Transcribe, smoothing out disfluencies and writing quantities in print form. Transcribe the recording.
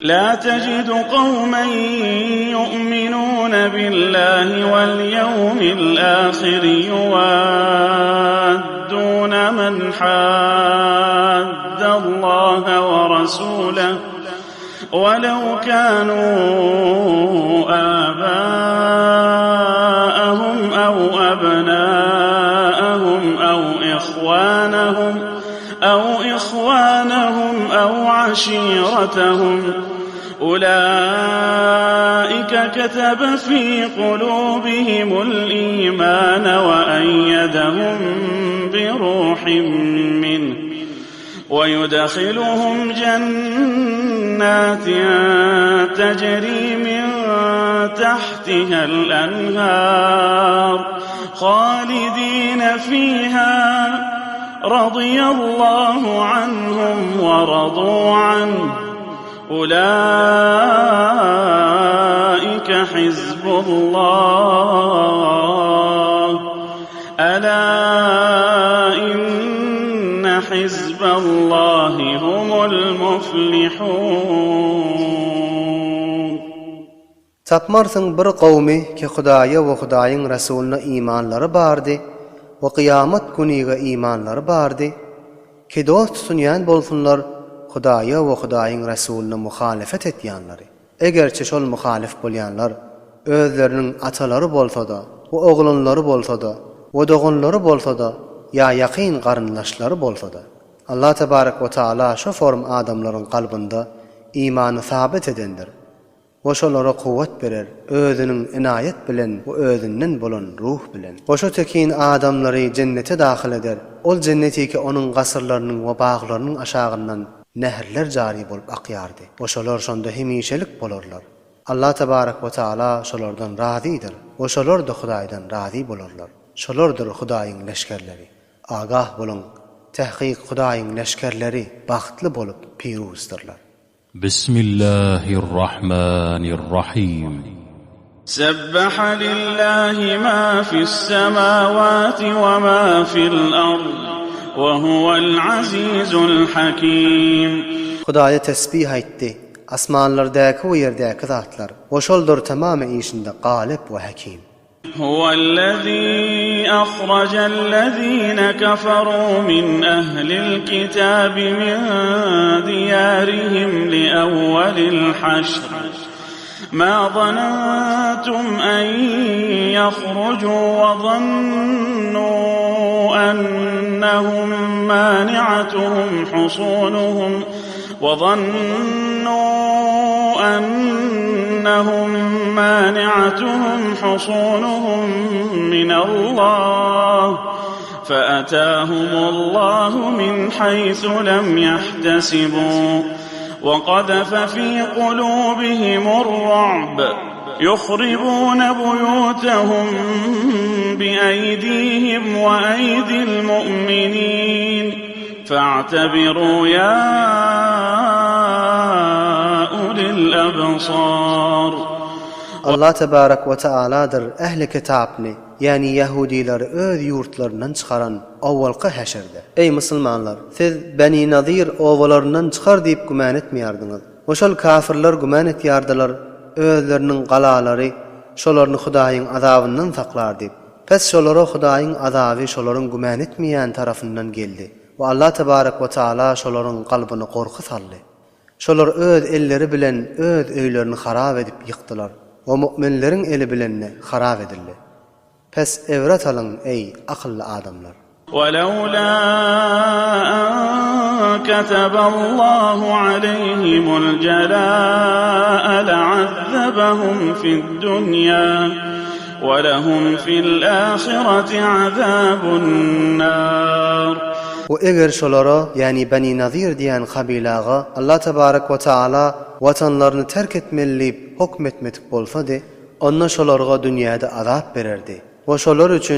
La tejidu kawmen yu'minune billahi vel yevmil ahiri yuvaddune men haddallaha ve rasulehu وَلَوْ كَانُوا آبَاءَهُمْ أَوْ أَبْنَاءَهُمْ أَوْ إِخْوَانَهُمْ أَوْ إِخْوَانَهُمْ أَوْ عَشِيرَتَهُمْ أُولَٰئِكَ كَتَبَ فِي قُلُوبِهِمُ الْإِيمَانَ وَأَيَّدَهُم بِرُوحٍ مِّنْهُ وَيُدْخِلُهُمْ جَنَّاتٍ تَجْرِي مِن تَحْتِهَا الْأَنْهَارُ خَالِدِينَ فِيهَا رَضِيَ اللَّهُ عَنْهُمْ وَرَضُوا عَنْهُ أُولَٰئِكَ حِزْبُ اللَّهِ أَلَا إِنَّ حِزْبَ اللَّهِ هُمُ الْمُفْلِحُونَ Tapmarsyň bir gowmy ki Hudaýa we Hudaýyň Resulyna imanlary bardy we kyýamat günige imanlary bardy, ki dost tutunýan bolsunlar Hudaýa we Hudaýyň Resulyna muhalefet etýänleri, egerçe şol muhalif bolýanlar özleriniň atalary bolsa-da we oglanlary bolsa-da we doganlary bolsa-da ýa ýakyn garyndaşlary bolsa-da. Allah tebarek we taala şo form adamlaryň kalbynda imany sabyt edendir. We şolara kuwwat berer, Özüniň enaýat bilen we Özünden bolan Ruh bilen. We şo tekin adamlary jennete dahyl eder, ol jennetiki onuň gasyrlarynyň we baglarynyň aşagyndan nährler jary bolup akýardy. We şolar şonda hemişelik bolarlar. Allah tebarek we taala şolardan razydyr we şolar-da Hudaýdan razy bolarlar. Şolardyr Hudaýyň leşgerleri. Agah boluň, tahkyk Hudaýyň leşgerleri bagtly bolup piruzdyrlar. Bismillahirrahmanirrahim. Sebbehe lillahi ma fis-semawati we ma fil-ard we huwel azizul hakim. Hudaýa tesbih aýtdy, asmanlardaky we ýerdäki zatlar, we şoldur tamamy işinde Galyp we Hakim. Huwellezî ahrajellezîne keferû min ehlil kitâbi min diyârihim liewwelil haşr. Mâ zanentum en yahrucû ve zannû ennehum mâni'atuhum husûnuhum ve zannû ennehum mâni'atuhum husûnuhum minallah fe'etâhumullahu min haysu lem yahtesibû ve kazefe fî kulûbihimur-ru'b yuhribûne buyûtehum bi'eydîhim ve eydil mu'minîn fe'tebirû yâ ulil ebsâr. Allah tebarek we tealadyr ähli kitapny, ýagny ýahudyleri öz ýurtlaryndan çykaran owalky häşerde. Eý musulmanlar! Siz Beni Nazyr obalaryndan çykar diýip gümän etmeýärdiňiz. We şol kafirler gümän etýärdiler özleriniň galalary şolaryny Hudaýyň azabyndan saklar diýip. Pes şolara Hudaýyň azaby şolaryň gümän etmeýän tarapyndan geldi we Allah tebarek we taala şolaryň kalbyna gorky saldy. Şolar öz elleri bilen öz öýlerini harap edip ýykdylar we mu'minleriň eli bilen-de harap edildi. Pes ebret alyň, eý, akylly adamlar! Welewlâ en keteballahu aleyhimul celâe leazzebehum fi'd-dunýâ we lehum fi'l-âhireti azâbun nâr. We eger şolara, ýagny Beni Nazyr diýen kabylaga Allah tebarek we taala watanlaryny terk etmeli diýip hokm etmedik bolsady, onda şolarga dünýäde azap bererdi we şolar üçin.